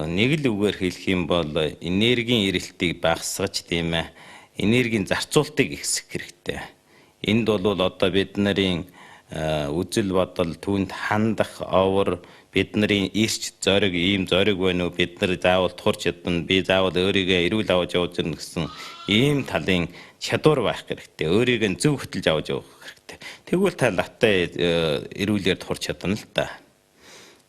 Нэг л үгээр хэлэх юм бол энергийн эрэлтийг багасгаж, тийм ээ, энергийн зарцуулалтыг ихсэх хэрэгтэй. Энд бол одоо бид нарын үзэл бодол, түүнд хандах овор, бидний эрч зориг, ийм зориг байна уу, бид нар заавал турч чадна, би заавал өөрийгөө эрүүл авч явж ирнэ гэсэн ийм талын чадвар байх хэрэгтэй. Өөрийгөө зөв хөтөлж авч явах хэрэгтэй. Тэгвэл та латтай эрүүлээр турч чадна л да.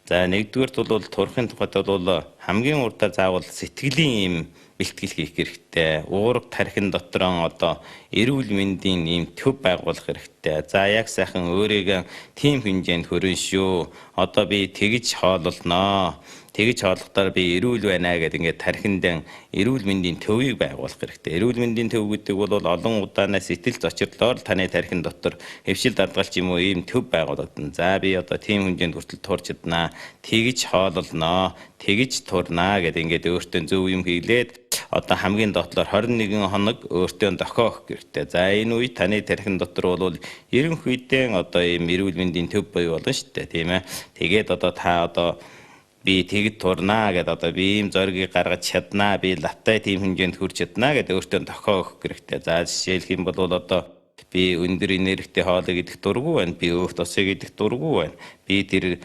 За, нэгдүгээрт бол турахын тухайд бол хамгийн урдаа заавал сэтгэлийн ийм бэлтгэл хийх хэрэгтэй. Уурга тархин дотроо одоо эрүүл мэндийн ийм төв байгуулах хэрэгтэй. За, яг сайхан өөрийгөө тийм хэмжээнд хөрөн шүү. Одоо би тэгж хоололноо. Тэгж хооллохдоор би эрүүл байна гэдэг ингээд тархинд эрүүл мэндийн төвийг байгуулах хэрэгтэй. Эрүүл мэндийн төв гэдэг бол олон удаанаа сэтгэл зочирлоор таны тархин дотор хэвшил дадгалч юм уу ийм төв байгуулагдана. За, би одоо тийм хэмжээнд хүртэл турч чаднаа. Тэгж хоололноо, тэгж турнаа гэдэг ингээд өөртөө зөв юм хийлээд одоо хамгийн дотлоор 21 хоног өөртөө дохио өгөх хэрэгтэй. За, энэ үе таны тархин дотор бол ерөнхийдөө одоо ийм эрүүл мэндийн төв буюу болно шүү дээ, тийм ээ. Тэгээд одоо та одоо би тэгэд турнаа гэдээ, одоо би ийм зоригийг гаргаж чаднаа, би лавтай тийм хэмжээнд хүрч чаднаа гэдээ өөртөө дохио өгөх хэрэгтэй. За, жишээлх юм бол одоо би өндөр энергитэй хоолыг идэх дургүй байна. Би өөх тосыг идэх дургүй байна. Би тэр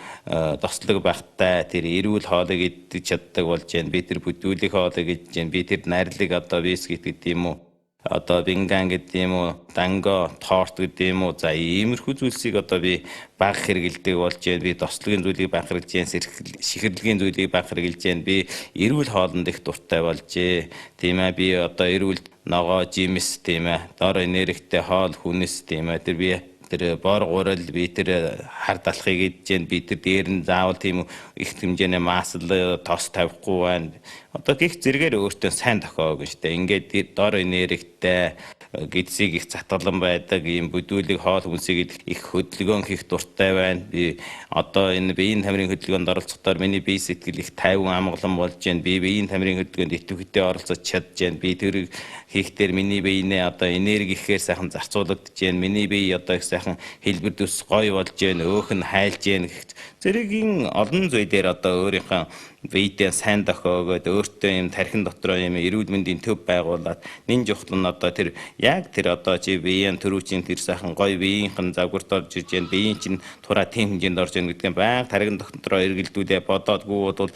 тослог багтай тэр эрүүл хоолыг идэж чаддаг болж байна. Би тэр бүдүүлэг хоолыг идэж байна. Би тэр найрлаг одоо бисквит гэдэг юм уу? Одоо бинган гэдэг юм уу, данго, торт гэдэг юм уу. За, иймэрхүү зүйлсийг одоо би бага хэрэгэлдэг болж байна. Би тослогийн зүйлийг бага хэрэглэж байна, шихэрлэгийн зүйлийг бага хэрэглэж байна. Би эрүүл хоолнд их дуртай болжээ. Тийм ээ, би одоо эрүүл ногоо, жимс, тийм ээ, дор энергитэй хоол хүнс, тийм ээ, тэр би тэр бор гурил, би тэр хар далхыг идэж байна. Би тэр дээр нь заавал тийм их хэмжээний масл, тос тавихгүй байна. Одоо гих зэрэгээр өөртөө сайн дохио өгнө шүү дээ. Ингээд дор энергитэй, гэдсийг их затгалан байдаг ийм бүдүүлэг хоол хүнсийг идэх их хөдөлгөөн хийх дуртай байна. Би одоо энэ биеийн тамирын хөдөлгөөнд оролцохдоор миний бие сэтгэл их тайван амгалан болж байна. Би биеийн тамирын хөдөлгөөнд идэвхтэй оролцож чадж байна. Би тэр хийхдээ миний биенээ одоо энерги ихээр сайхан зарцуулагдаж байна. Миний бие одоо их сайхан хэлбэр төс гоё болж байна. Өөх нь хайлж байна гэх зэргийн олон зүйлээр одоо өөрийнхөө биедээ сайн дохио өгөөд, өөртөө юм тархин дотроо юм эрүүл мэндийн төв байгуулад, нин жухал нь одоо тэр яг тэр одоо чи биеийн төрүүчийн тэр сайхан гоё биеийнхэн загварт орж ирж байна, биеийн чинь тураа тийм хэмжээнд орж ирнэ гэдгээ байнга тархин дотроо эргэлдүүлээ бодоодгүй бол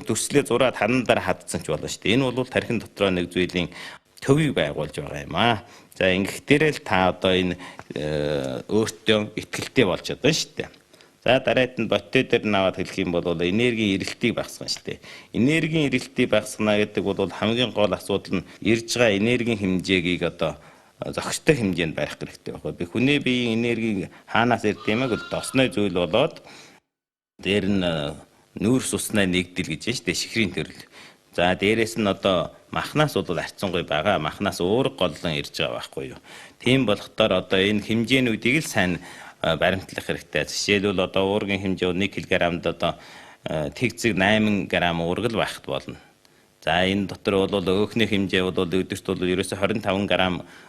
дүрслээ зураад харан дараа хадсан ч болно шүү дээ. Энэ бол тархин дотроо нэг зүйлийн төвийг байгуулж байгаа юм аа. За, ингэх дээрээ л та одоо энэ өөртөө итгэлтэй болж чадна шүү дээ. За, дараад нь боттой дээр наваад хэлэх юм бол энергийн эрэлтийг багасгана шүү дээ. Энергийн эрэлтийг багасгана гэдэг бол хамгийн гол асуудал нь ирж байгаа энергийн хэмжээгийг одоо зохистой хэмжээнд барих хэрэгтэй байхгүй. Би хүний биеийн энергийг хаанаас ирд юм бэ гэвэл досны зүйл болоод дээр нь нүүрс уснаа нэгдэл гэж байна шүү дээ, шихрийн төрөл. За, дээрэс нь одоо махнаас бол арцсангүй байгаа. Махнаас уурга голлон ирж байгаа байхгүй юу. Тийм болохоор одоо энэ хэмжээнүүдийг л сайн баримтлах хэрэгтэй. Жишээлбэл, одоо уургийн хэмжээ 1 кг-д одоо тэгцэг 8 г уурга л байхад болно. За, энэ дотор бол өөхний хэмжээ бол өдөрт бол ерөөсө 25 г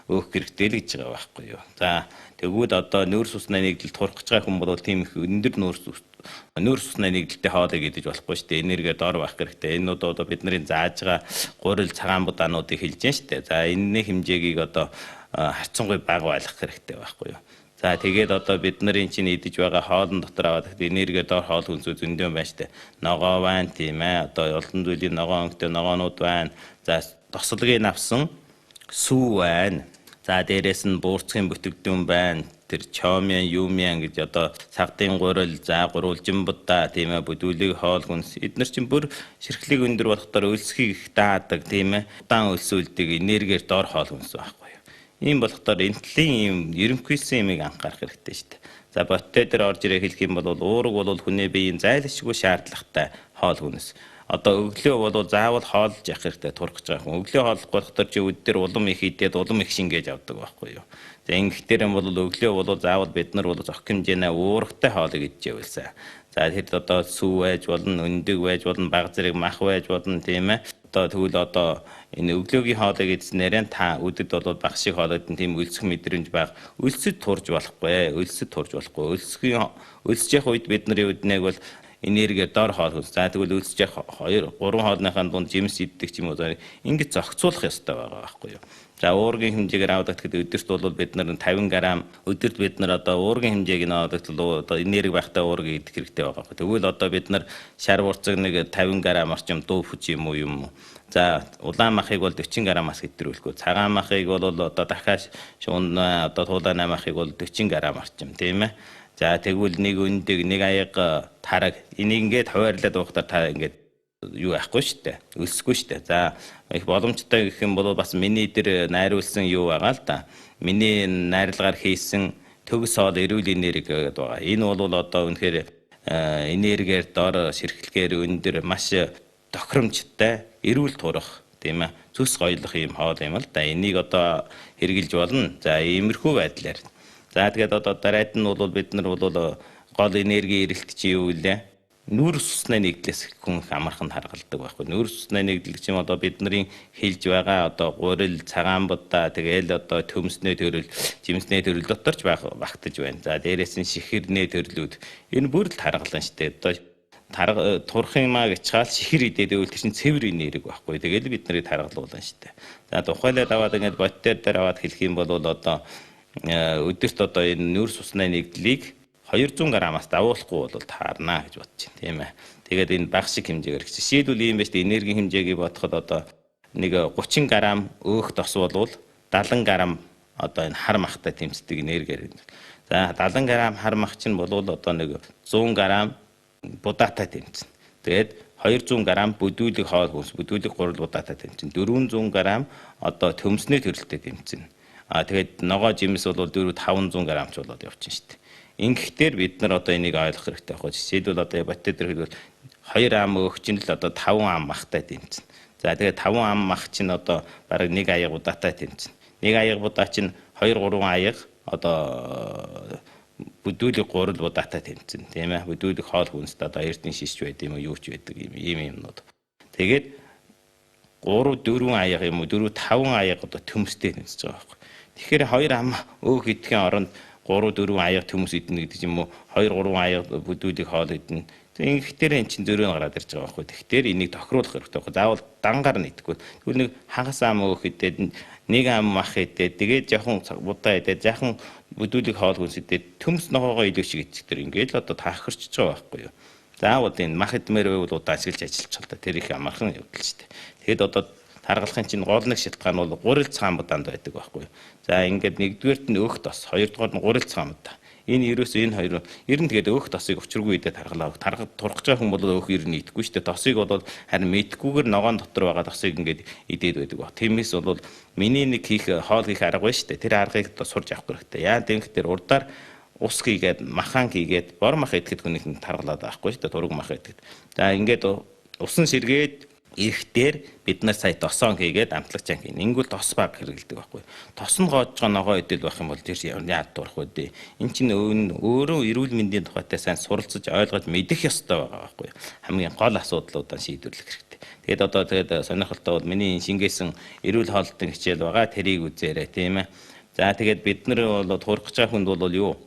өөх хэрэгтэй л гэж байгаа байхгүй юу. За, тэгвэл одоо нүүрс усны нэгдэл турах гэж байгаа хүн бол тийм их өндөр нүүрс усны нэгдэлтэй хоолыг идэж болохгүй шүү дээ. Энерги дор байх хэрэгтэй. Энэ одоо бидний зааж байгаа гурил, цагаан будаануудыг хэлж байна шүү дээ. За, энэний хэмжээгийг одоо харьцангуй бага байлгах хэрэгтэй байхгүй юу. За, тэгээд одоо бид нарын чинь идэж байгаа хоолн дотор аваад энерги дор хоол хүнсүүд зөндөө байна штэ. Ногоо байна, тийм ээ. Одоо олон зүйлийн ногоо өнгөтэй ногоонууд байна. За, тослогийг авсан сүү байна. За, дээрээс нь буурцгийн бүтээгдэхүүн байна. Тэр чомян, юмян гэж одоо сагдын гурил, за гурвалжин будаа, тийм ээ, бүдүүлэг хоол хүнс. Эднэр чинь бүр ширхлийг өндөр болохдоор өлсгийг их даадаг, тийм ээ. Удаан өлсүүлдэг энергиэр дор хоол хүнс байхгүй. Ийм болохоор энэ төрлийн ийм ерөнхийсэн юмыг анхаарах хэрэгтэй шүү дээ. За, боттой дээр орж ирээ хэлэх юм бол уурга бол хүний биеийн зайлшгүй шаардлагатай хоол хүнс. Одоо өглөө бол заавал хоолж явах хэрэгтэй турах гэж байгаа хүн. Өглөө хооллохгүй болохоор чи өдөр улам их идээд улам их шингээж авдаг байхгүй юу. За, ингэх дээр юм бол өглөө бол заавал бид нар бол зохих хэмжээний уургатай хоолыг идчихвэл сайн. За, тэр одоо сүү байж болно, өндөг байж болно, баг зэрэг мах байж болно, тийм ээ. Одоо тэгвэл одоо энэ өглөөгийн хоолыг идснээрээ та өдөд бол баг шиг хоолойд нь тийм өлсөх мэдрэмж баг. Өлсөд турж болохгүй, өлсөд турж болохгүй. Өлсөхийн өлсөж явах үед бид нарын үднэг бол Энергиэр дор хоол хүнс. За тэгвэл өлсөж явах 2 3 хоолныхаа дунд жимс иддэг ч юм уу ингэж зохицуулах ёстой байгаа байхгүй юу. За уургийн хэмжээгээр авдаг гэхэд өдөрт бол бид нар 50 г, өдөрт бид нар одоо уургийн хэмжээг нь авдаг бол одоо энерги байхтай уургийг идэх хэрэгтэй байгаа байхгүй. Тэгвэл одоо бид нар шар бурцаг нэг 50 г орчим дуу хүч юм уу юм. За улаан махыг бол 40 г-аас хэтрүүлэхгүй. Цагаан махыг бол одоо дахиад шуун одоо туулай махыг бол 40 г орчим, тийм ээ. За тэгвэл нэг өндөг, нэг аяга тараг энийг ингээд хуваарлаад уухтаар та ингээд юу яахгүй шүү дээ. Өлсөхгүй шүү дээ. За их боломжтой гэх юм бол бас миний дээр найруулсан юу байгаа л да. Миний найрлагаар хийсэн төгс хоол эрүүл энерги гэдэг байгаа. Энэ бол одоо үнэхээр энергиэр дор, ширхлэгээр өндөр, маш тохиромжтой, эрүүл турах, тийм ээ, зүс гоёлох юм хоол юм л да. Энийг одоо хэрэгжилж болно. За иймэрхүү байдлаар. За тэгээд одоо дараад нь бол бид нар бол гол энерги эрэлт чи юу вэ? Нүүрс усны нэгдлээс хүн их амархан харгалдаг байхгүй. Нүүрс усны нэгдэл гэх юм одоо бидний хэлж байгаа одоо гурил, цагаан будаа, тэгээл одоо төмсний төрөл, жимсний төрөл дотор ч багтаж байна. За дээрээс нь шихэрний төрлүүд энэ бүр л таргалан штэ. Одоо тарга турах юмаа гэж чаал шихэр идээд өгвөл тэр чинь цэвэр энерги байхгүй. Тэгээл бид нарыг таргалуулан штэ. За тухайлаад аваад ингээд бодтер дээр аваад хэлэх юм бол одоо өдөрт одоо энэ нүүрс усны нэгдлийг 200 г-аас давуулахгүй бол таарна гэж бодож байна, тийм ээ. Тэгээд энэ баг шиг хэмжээгээр. Жишээлбэл ийм байж энергийн хэмжээг бодоход одоо нэг 30 г өөх тос болвол 70 г одоо энэ хар махтай тэмцдэг энергиэр. За 70 г хар мах чинь болвол одоо нэг 100 г будаатай тэмцэнэ. Тэгээд 200 г бүдүүлэг хоол хүнс, бүдүүлэг гурил будаатай тэмцэнэ. 400 г одоо төмсний төрөлтэй тэмцэнэ. А тэгээд ногоо жимс бол 4 500 г ч болоод явчихна шүү дээ. Ингэхдээ бид нар одоо энийг ойлгох хэрэгтэй байхгүй. Жишээлбэл одоо бактери төр хэлбэл 2 ам өөх чинь л одоо 5 ам махтай тэмцэнэ. За тэгээд 5 ам мах чинь одоо бараг 1 аяга будаатай тэмцэнэ. 1 аяга будаа чинь 2 3 аяга одоо бүдүүлэг гурил будаатай тэмцэнэ, тийм ээ. Бүдүүлэг хоол хүнстэй одоо эрдэн шишч байд юм уу юу ч байдаг юм ийм юмнууд. Тэгээд 3 4 аяга юм уу 4 5 аяга одоо төмстэй тэмцэж байгаа байхгүй. Тэгэхээр 2 ам өөх идэхин оронд 3 4 аяга төмс идэнэ гэдэг юм уу 2 3 аяга бүдүүлэг хоол идэнэ. Тэгэхдээ эн чинь зөрөө гараад ирж байгаа байхгүй. Тэгэхээр энийг тохируулах хэрэгтэй байхгүй. Заавал дангаар нь идэхгүй. Тэгвэл нэг хагас ам өөх идээд, нэг ам мах идээд, тэгээд жоохон будаа идээд, жаахан бүдүүлэг хоол хүнс идээд, төмс ногоогоо илүү шиг идэх тэр ингээд л одоо таахарчж байгаа байхгүй юу. Заавал энэ мах идмээр байвал удаа ашиглаж ажиллаж л та. Тэр их амархан явдал шүү дээ. Тэгэхэд одоо таргалахын чинь гол нэг шалтгаан бол гурил цагаан будаанд байдаг байхгүй юу. За ингээд нэгдүгээрт нь өөх тос, хоёрдугаар нь гурил цагаан будаа. Энэ ерөөсөө энэ хоёр ер нь тэгээд өөх тосыг учиргүй идэ таргалаа. Таргад турах гэж байгаа хүн бол өөх ер нь идэхгүй шүү дээ. Тосыг бол харин мэдхгүйгээр ногоон дотор байгаа тосыг ингээд идээд байдаг баг. Тиймээс бол миний нэг хийх хоол хийх арга байна шүү дээ. Тэр аргыг одоо сурж авах хэрэгтэй. Яа гэвэл урдаар ус хийгээд, махан хийгээд, бор мах идэхэд хүнийг таргалаад байхгүй шүү дээ. Тураг мах идэхэд. За ингээд усан сэргээд эрэхтэр бид нар сая тосон хийгээд амтлагч анх хийн. Ингүүл тос баг хэрэгэлдэг байхгүй. Тос нь гоож байгаа ногоо идэл байх юм бол тэр яад дурах вэ? Эн чинь өөрөө эрүүл мэндийн тухайтай сайн суралцаж ойлгож мэдэх ёстой байгаа байхгүй. Хамгийн гол асуудлуудаа шийдвэрлэх хэрэгтэй. Тэгээд одоо тэгээд сонирхолтой бол миний шингээсэн эрүүл хооллолтын хичээл байгаа. Тэрийг үзээрэй, тийм ээ. За тэгээд бид нар бол турах гэж байгаа хүнд бол юу?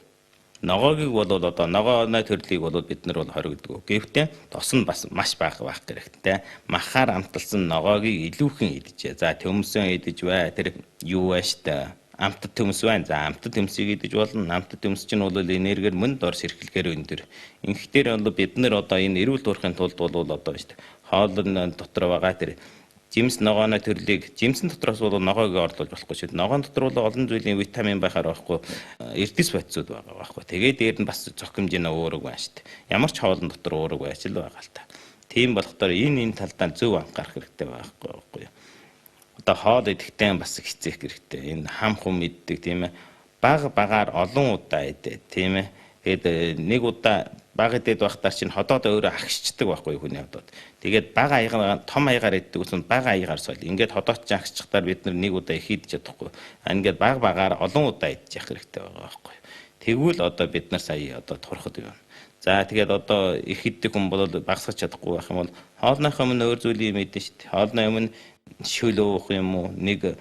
Ногоогийг бол одоо ногооны төрлийг бол бид нар бол хоригддог. Гэвтээ тос нь бас маш бага байх хэрэгтэй. Махаар амталсан ногоогийг илүүхэн идэж. За төмсөн идэж бай. Тэр юу вэ штэ? Амтд төмс байна. За амтд төмсийг идэж болно. Амтд төмс чинь бол энергиэр мөн дор сэрхлэхээр өндөр. Ингэхдээ бол бид нар одоо энэ эрүүл турахын тулд бол одоо штэ хоолн дотор байгаа тэр жимс ногооны төрлийг жимсэн дотроос бол ногоог орлуулж болохгүй шүү. Ногоон дотор бол олон зүйлийн витамин байхаар байхгүй, эрдэс бодисууд байгаа байхгүй. Тэгээд дээр нь бас цохимжийн уураг байна шүү дээ. Ямар ч хоолн дотор уураг байж л байгаа л та. Тийм болохоор энэ талдаа зөв анхаарах хэрэгтэй байхгүй. Одоо хоол идэхдээ бас хичээх хэрэгтэй. Энэ хам хум иддэг, тийм ээ. Баг багаар олон удаа идээ, тийм ээ. Тэгээд нэг удаа баг идээд байхдаа чинь ходоод өөрөө агшчдаг байхгүй хүний ходоод. Тэгээд бага аягаар том аягаар иддэг гэсэн бага аягаар соёл. Ингээд ходоод чинь агшчихдаар бид нар нэг удаа их идэж чадахгүй. А ингээд баг багаар олон удаа идэж явах хэрэгтэй байгаа байхгүй. Тэгвэл одоо бид нар сая одоо турхад юм. За тэгээд одоо их иддэг хүн бол багасгах чадахгүй байх юм бол хоолныхоо өмнө өөр зүйлийг мэднэ шүү дээ. Хоолны өмнө шөл уух юм уу, нэг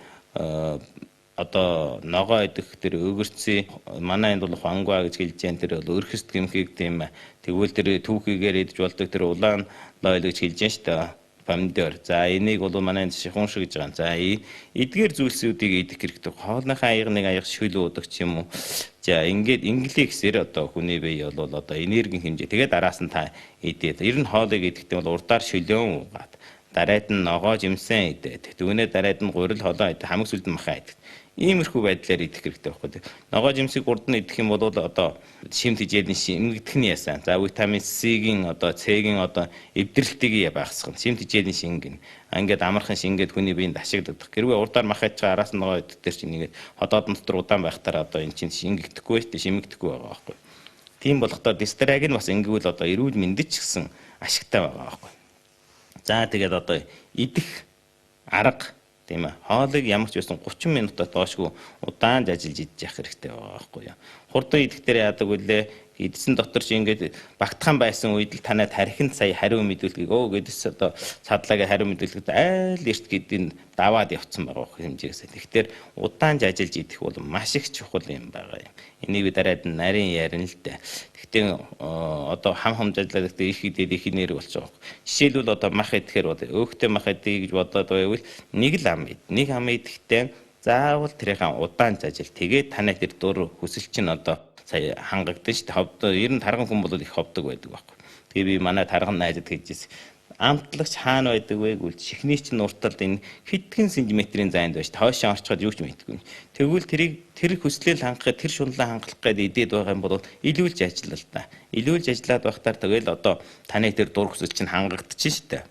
Одоо ногоо идэх тэр өгөрцөө, манай энд бол хуангуа гэж хэлж जैन, тэр бол өрхөст гэмхийг, тийм, тэгвэл тэр түүхийгээр идэж болдог тэр улаан лойл гэж хэлж जैन шүү дээ, помидор. За, энийг бол манай энд шихун шиг гэж байгаа. За, эдгээр зүйлсүүдийг идэх хэрэгтэй. Хоолныхаа аяга нэг аяга шөл уудаг ч юм уу. За, ингээд ингликсээр одоо хүний бие бол одоо энергийн хэмжээ. Тэгээд араас нь та идээд. Ер нь хоолыг идэхдээ бол урдаар шөлөөн уугаад, дараад нь ногоо жимсэн идээд, түүнээ дараад нь гурил холоо идэх, хамаг сүлд нь махаа идэх. Иймэрхүү байдлаар идэх хэрэгтэй байхгүй. Ногоо жимсийг урд нь идэх юм бол одоо шим тэжээлийн шимэгдэх нь ясан. За, витамин С-ийн, одоо С-ийн одоо эвдрэлтийг багасгах. Шим тэжээлийн шингэн. Ингээд амархан шингээд хүний биед ашиглагдах. Хэрвээ урдаар махаж байгаа, араас нь ногоо идэх тэр чинь ингээд ходоодон дотор удаан байхтаар одоо эн чинь шингэдэхгүй шүү дээ, шимэгдэхгүй байгаа байхгүй. Тийм болохдоо дистраг нь бас ингэвэл одоо эрүүл мэндэж гэсэн ашигтай байгаа байхгүй. За, тэгээд одоо идэх арга, тийм ээ. Хоолыг ямар ч байсан 30 минутаас доошгүй удаан ажиллаж идэж явах хэрэгтэй байгаа байхгүй юу. Хурдан идэх дээр яадаг вүлээ? Идсэн дотор чи ингээд багтхан байсан үед л танай тархинд сая хариу мэдүүлгийг өө гэдээс одоо садлагын хариу мэдүүлэгт айл эрт гэдгийг даваад явцсан байгаа байх хэмжээгээс. Тэгэхээр удаан ажиллаж идэх бол маш их чухал юм байгаа юм. Энийг би дараад нарийн ярина л дээ. Гэхдээ одоо хам хам ажиллаад гэхдээ их идээд их нэр болж байгаа. Жишээлбэл, одоо мах идэхээр бол өөхтэй мах идэх гэж бодоод байвал нэг л ам ид. Нэг ам идэхдээ заавал тэрийн удаан жажил. Тэгээд танай тэр дур хүсэл чинь одоо сая хангагдсан шүү дээ. Ховдоо ер нь тарган хүн бол их ховдог байдаг байхгүй. Тэгээ би манай тарган найзад хэлжсэн. Амтлагч хаана байдаг вэ гэвэл чихний чинь урталд энэ хэдхэн сантиметрийн зайд байж тойшоо орчход юу ч мэдэхгүй. Тэгвэл тэрийг тэр хүслээ л хангах, тэр шунлаа хангалах гээд идээд байгаа юм бол илүүлж ажиллаа л да. Илүүлж ажиллаад байхтаар тэгэл одоо таны тэр дур хүсэл чинь хангагдчих шүү дээ.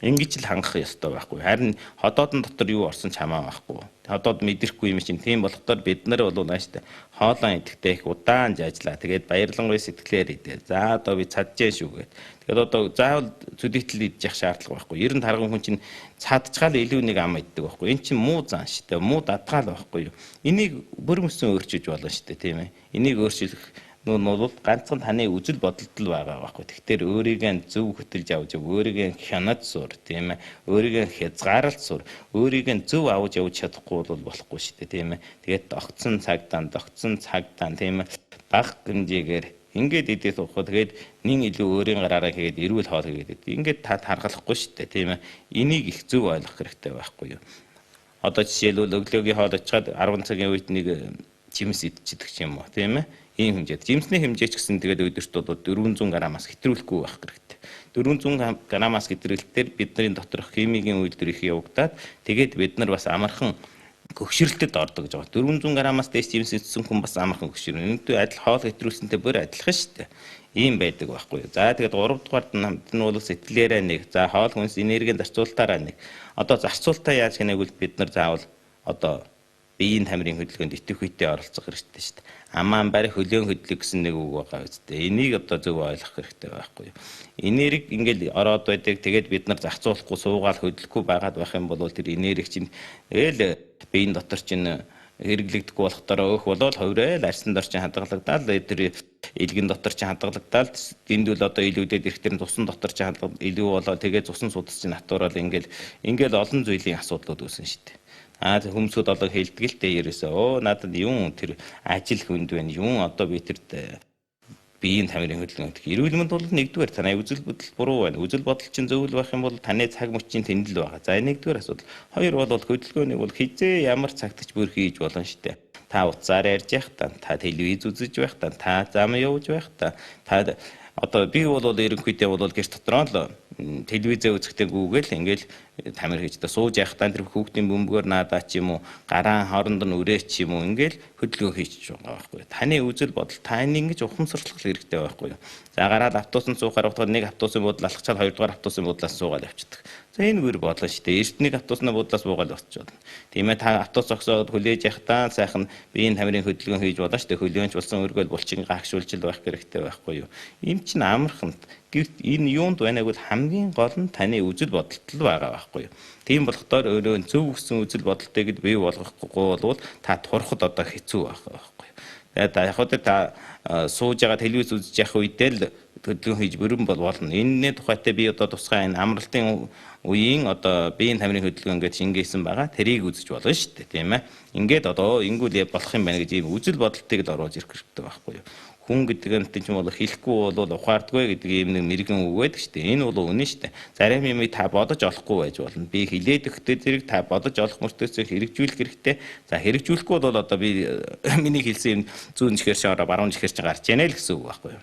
Ингэж л хангах ёстой байхгүй. Харин ходоодон дотор юу орсон ч хамаа байхгүй. Ходоод мэдрэхгүй юм чинь. Тийм болохоор бид нар бол нааштай хоолон идэхтэй их удаан жажлаа. Тэгээд баярлангуй сэтгэлээр идэ. За, одоо би чаджээ шүү гэд. Тэгээд одоо заавал зүдийтэл идэх шаардлага байхгүй. Ер нь тарган хүн чинь цадчгаал илүү нэг ам иддэг байхгүй. Эн чинь муу зан шүү дээ. Муу датгаал байхгүй юу. Энийг бүр мөсөн өөрчилж болно шүү дээ, тийм ээ. Энийг өөрчилөх нүүн бол ганцхан таны үзэл бодолд л байгаа байхгүй. Тэгэхээр өөрийгөө зөв хөтөлж авч яв, өөрийгөө хянаж сур, тийм ээ. Өөрийгөө хязгаарлалт сур, өөрийгөө зөв авч явж чадахгүй бол болохгүй шүү дээ, тийм ээ. Тэгээд тогтсон цагдаан, тогтсон цагдаан, тийм ээ. Бага хэмжээгээр ингээд идэх тухгүй. Тэгээд нин илүү өөрийн гараараа хийгээд эрүүл хоол хийгээд ингээд та таргалахгүй шүү дээ, тийм ээ. Энийг их зөв ойлгох хэрэгтэй байхгүй юу. Одоо жишээлбэл, өглөөгийн хоол очиход 10 цагийн үед нэг жимс идчихдэг ч юм уу, тийм ээ, ийм хэмжээд. Жимсний хэмжээ ч гэсэн тэгээд өдөрт бол 400 грамаас хэтрүүлэхгүй байх хэрэгтэй. 400 грамаас хэтрүүлэлтээр бидний доторх химигийн үйлдвэр их явагдаад, тэгээд бид нар бас амархан гөгшрөлтөд ордог гэж байгаа. 400 грамаас дээш жимс идсэн хүн бас амархан гөгшрөн. Үүнтэй адил хоол хэтрүүлсэнтэй бүр адилхан шүү дээ. Ийм байдаг байхгүй юу. За, тэгээд 3 дугаар нь бол сэтгэлээрээ нэг. За, хоол хүнс энергийн зарцуулалтаараа нэг. Одоо зарцуулалтаа яаж гэнэ гэвэл бид нар заавал одоо биеийн тамирын хөдөлгөөнд идэвхтэй оролцох хэрэгтэй шүү дээ. Амаан барь хөлөөн хөдлөг гэсэн нэг үг байгаа үстэй. Энийг одоо зөв ойлгох хэрэгтэй байхгүй юу. Энерги ингээл ороод байдаг. Тэгээд бид нар зарцуулахгүй суугаал хөдлөхгүй байгаад байх юм бол тэр энерги чинь тэгэл биеийн дотор чинь хэрэглэгдэхгүй болохоор өөх болоод хувирайл арьсан дор чинь хадгалагдаад, тэр илгэн дотор чинь хадгалагдаад, дэндүүл одоо илүүдэд ирэх тэр цусан дотор чинь хадгал илүү болоо, тэгээд цусан судас чинь натурал ингээл ингээл олон зүйлийн асуудлууд үүснэ шүү дээ. Аа, хүмүүсүүд одоо хэлдэг л дээ ерөөсөө, өө, надад юм тэр ажил хүнд байна. Юм одоо би тэр биеийн тамирын хөдөлгөөн гэдэг. Эрүүл мэнд бол нэгдүгээр танай үзэл бодол буруу байна. Үзэл бодол чинь зөв л байх юм бол таны цаг мөчийн тэнд л байгаа. За, нэгдүгээр асуудал. Хоёр бол хөдөлгөөнийг бол хизээ ямар цагт ч бүр хийж болно шүү дээ. Та утсаар ярьж явах та, та телевиз үзэж байх та, та зам явж байх та, та одоо би бол ерөнхийдөө бол гэр дотроо л телевизээ үзэхдээ гүгэл ингээл тамир хийж та сууж явахдаа тэр хүүхдийн бөмбөгөөр наадаа ч юм уу, гараан хооронд нь өрөө ч юм уу, ингээл хөдөлгөөн хийж байгаа байхгүй. Таны үзэл бодол, таны ингэж ухамсарлах хэрэгтэй байхгүй юу. За, гараад автобусанд суухаар бодоход нэг автобусын буудлал алхачаад хоёрдугаар автобусын буудлаас суугаад явчихдаг. За, энэ үр бодлоо шүү дээ. Эрт нэг автобусны буудлаас буугаад очиж болно. Тийм ээ, та автобус зогсоод хүлээж явахдаа сайхан биеийн тамирын хөдөлгөөн хийж болно шүү дээ. Хөлөөнч болсон өргөл булчин гагшуулж байх хэрэгтэй байхгүй юу. Им чинь амархан. Гэвч энэ юунд байна гэвэл хамгийн гол нь таны үзэл бодолд л байгаа байхгүй юу. Тийм болохоор өөрөө зөв өссөн үзэл бодолтойг бий болгохгүй бол та турахад одоо хэцүү байх байхгүй юу. Тэгээд яг хөө та сууж байгаа телевиз үзэж явах үедээ л Хөдөлгөөн хийж бүрэн бол болно. Энэний тухайтай би одоо тусгай энэ амралтын үеийн одоо биеийн тамирын хөдөлгөөн гэж шингээсэн байгаа. Тэрийг үзэж болно шүү дээ, тийм ээ. Ингээд одоо ингүүл болох юм байна гэж ийм үзэл бодолтыг л оруулж ирэх хэрэгтэй байхгүй юу? Хүн гэдэг нь чинь бол хэлэхгүй бол ухаардгүй гэдэг ийм нэг мэрэгэн үг байдаг шүү дээ. Энэ бол үнэн шүү дээ. Зарим юмыг та бодож олохгүй байж болно. Би хилээд өгтөө зэрэг та бодож олох мөртөөсөө хэрэгжүүлэх хэрэгтэй. За, хэрэгжүүлэхгүй бол одоо би миний хэлсэн юм зүүн чихэр шоороо баруун чихэр чинь гарч ийнэ л гэсэн үг байхгүй юу?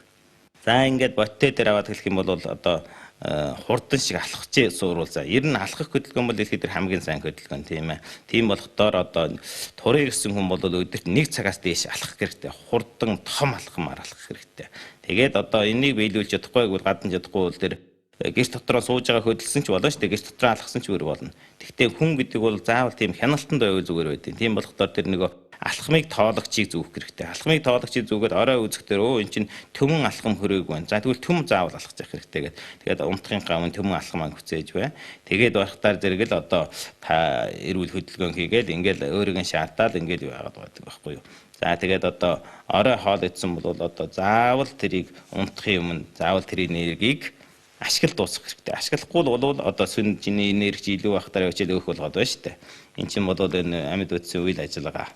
За, ингээд боттой дээр аваад хэлэх юм бол одоо хурдан шиг алхах чи сууруул. За, ер нь алхах хөдөлгөөн бол дэлхийд дээр хамгийн сайн хөдөлгөөн, тийм ээ. Тийм болохоор одоо турыг гэсэн хүн бол өдөрт 1 цагаас дээш алхах хэрэгтэй. Хурдан том алхамаар алхах хэрэгтэй. Тэгээд одоо энийг биелүүлж чадахгүй бол, гадна чадахгүй бол тэр гэр дотроо сууж байгаа хөдөлсөн ч болно шүү дээ. Гэр дотроо алхсан ч өөр болно. Тэгвэл хүн гэдэг бол заавал тийм хяналтанд байвал зүгээр байдیں۔ Тийм болохоор тэр нөгөө алхмыг тоологчийг зүүх хэрэгтэй. Алхмыг тоологчийг зүүгээд орой үзэхдээ өө эн чинь төмөн алхам хөрөөг байна. За, тэгвэл төм заавал алхах хэрэгтэй гэдэг. Тэгээд унтахынхаа өмнө төмөн алхам хүцээж бай. Тэгээд барахтаар зэрэг л одоо та эрүүл хөдөлгөөн хийгээл ингээл өөрийгөө шаардаад ингээл юу яагаад байдаг байхгүй юу. За, тэгээд одоо орой хоол идсэн бол одоо заавал тэрийг унтахын өмнө заавал тэрийн энергийг ашигла дуусгах хэрэгтэй. Ашиглахгүй бол одоо сүн чиний энерги илүү байхтаар явж өөх болгоод байна шүү дээ. Эн чинь бол энэ амьд үтсэн үйл ажиллагаа.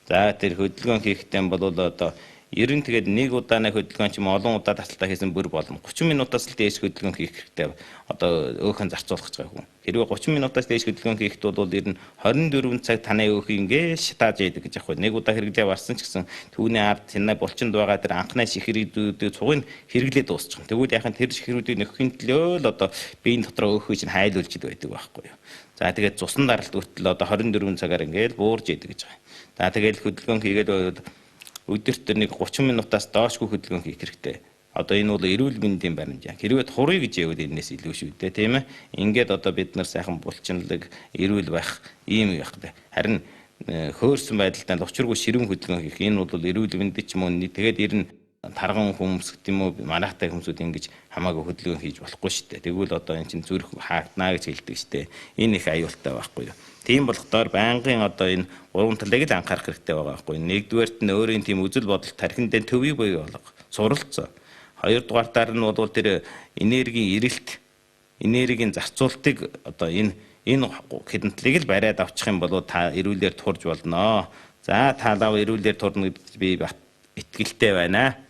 За, тэр хөдөлгөөн хийхдээ бол одоо ер нь тэгээд нэг удааны хөдөлгөөн ч юм олон удаа тасалдаа хийсэн бүр болно. 30 минутаас л дээш хөдөлгөөн хийх хэрэгтэй. Одоо өөхөн зарцуулах гэж байгаа хүн. Хэрвээ 30 минутаас дээш хөдөлгөөн хийхэд бол ер нь 24 цаг таны өөх ингээ шатааж яадаг гэж аахгүй. Нэг удаа хэрэглээ барсан ч гэсэн түүний ард тэнэ булчинд байгаа тэр анхны шихрүүдийг цугыг хэрэглээ дуусчих. Тэгвэл яхаа тэр шихрүүдийг нөхөхийн төлөө л одоо биеийн дотроо өөхөө чинь хайлуулж байдаг байхгүй юу. За, тэгээд цусан даралт хүртэл одоо 24 цагаар ингээл буурж яадаг гэж байгаа. За, тэгэл хөдөлгөөн хийгээд өдөрт нэг 30 минутаас доошгүй хөдөлгөөн хийх хэрэгтэй. Одоо энэ бол эрүүл мэндийн баримт. Хэрвээ турыг гэж явбал энэс илүү шүү дээ, тийм ээ. Ингээд одоо бид нар сайхан булчинлаг эрүүл байх ийм байх хэрэгтэй. Харин хөөрсөн байдалтай учиргүй ширүүн хөдөлгөөн хийх энэ бол эрүүл мэндийн ч юм уу тэгээд ер нь тарган хүмүүс гэдэг юм уу, манайхтай хүмүүсүүд ингэж хамаагүй хөдөлгөөн хийж болохгүй шүү дээ. Тэгвэл одоо эн чинь зүрх хаагднаа гэж хэлдэг шүү дээ. Энэ их аюултай байхгүй юу? Тийм болохоор байнгын одоо энэ гурван талыг л анхаарах хэрэгтэй байгаа байхгүй. Нэгдүгээрт нь өөрийн тийм үзэл бодол тархиндээ төвийг буй болго. Суралцсан. Хоёрдугаартаар нь бол тэр энергийн эрэлт, энергийн зарцуултыг одоо энэ хэдэн талыг л бариад авчих юм бол та эрүүлэр турж болноо. За, та лав эрүүлэр турна гэдэгт би итгэлтэй байна.